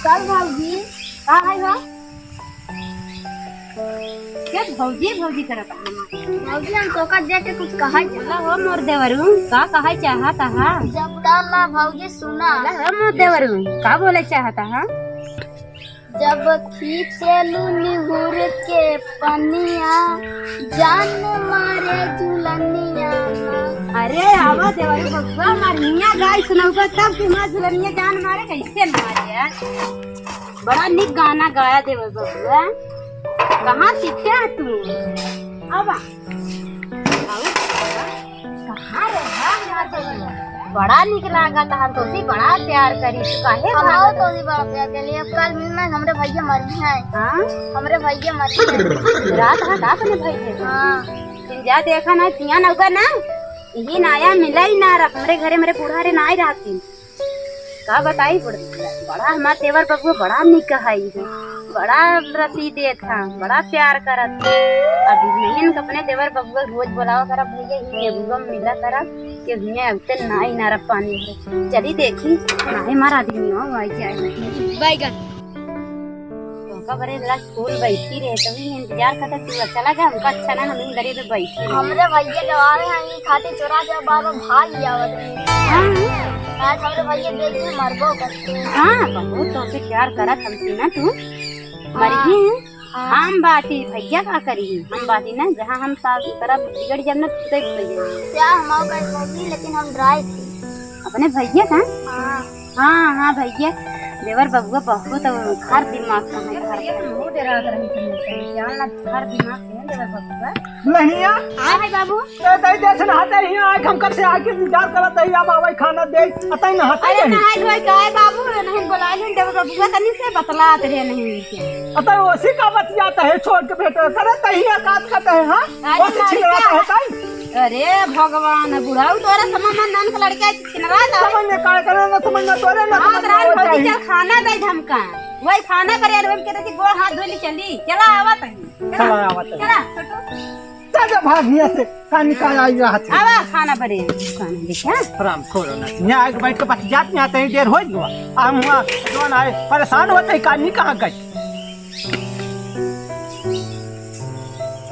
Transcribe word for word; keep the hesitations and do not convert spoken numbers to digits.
चल भौजी, का है बा? के भौजी, भौजी करत है? भौजी, हम तोका देख के कुछ कहा बोला हो मोर देवरू, का कहा चाहत हा? जब का ला भौजी सुना। बोला हो मोर देवरू, का बोले चाहत हा? जब खींचेलू निहुर के पनिया, जान मारे झुलनिया। अरे आवा देवरू बबुआ, हमार हिया गाय सुनौबा तब कि हमार झुलनिया जान मारे, कैसे न मारे यार। बड़ा निक गाना गाया देवरू बबुआ, कहाँ सीखे है तू? आवा। आवा। कहाँ रे, हाँ, हाँ, हाँ। बड़ा निक लागत है, हम तोसी बड़ा प्यार करी, तू काहे हम भागत? तोसी बड़ा प्यार करी। अब कल मिलना, हमरे भैया मरी हैं। हाँ? हमरे भैया मरी हैं। रात है का अपने भैया? हाँ। फिर जा देखा ना, तिया नौका ना, यही नाया मिला ही ना रख, हमरे घरे मेरे बूढ़ा रे ना ही रहती। का बताई बुढ़-, बड़ा हमार देवर बबुआ बड़ा निक है, बड़ा रसीद देत हा, बड़ा प्यार करत हा। अब नहीं इनके अपने देवर बबुआ रोज बोलावा करब, भैया ही नेबुआ में मिला करब, कि भैया अब ते ना ही ना रब पानी भरे। चली देखी, ना ही मार आदमी हो, आई जाए। बैगन। तोहका बरे लस फूल बैठी रहे, तभी इंतजार करता, तू अच्छा लगा, हमका अच्छा ना, हम गरीब बैठी रहे। हमरे भैया के आवे हैं, ये खातिर चोरा के बार बार भाग ही आवत रहे। हाँ। आज हमरे भैया देख के मरबो करते हैं। हाँ, बहुत तोहसे प्यार करत हम ना तू। हाँ। मर गए हैं। हाँ। हम बाटी, भैया का करी? हम बाटी ना, जहाँ हम साथ करब बिगड़ जब ना, तू देख भैया। क्या हम आओ कर लेकिन हम ड्राई थे। अपने भैया का? हाँ। हाँ, हाँ भैया, देवर बबुआ बहुत खर दिमाग का है, खर। भैया, हम बहुत डरात रही थी, जान ला खर दिमाग के है देवर बबुआ। नहीं है। हाँ है बाबू। ए, तई देख नहाते ही आए, हम कब से आके इंतजार करत रही, अब आवे खाना दे, अतई नहाते अरे नहीं। नहाए धोए का है बाबू, नहीं बोला नहीं देवर बबुआ, तनी से बतलात रहे नहीं के। अतई ओसी का बतियात है, छोड़ के बेटा, करे तही औकात का तहे, हाँ? अरे ओसी लड़का छिलवात है है। तई। अरे भगवान, बुढ़ऊ तोरा समझ में नन के लड़का है, छिनरा ना। समझ में का करे ना, समझ में तोरे ना, हाँ, समझ में रात वो भौजी चाहिए। चल खाना दे हमका। वही खाना पर यार, हम कहते थी, गोड़ हाथ धो ली, चली। चला, आवत है। चला, आवत है। चला, छोटू। चल जा भाग हियाँ से, का निकाल आई रहा था। आवा, खाना पर यार, खाना दे, हाँ? राम खोलो ना। यहाँ आके बैठ के बतियात नहीं आता है, देर हो गया। हम हुआ, जौन आए, परेशान होते हैं, का नहीं कहाँ गए?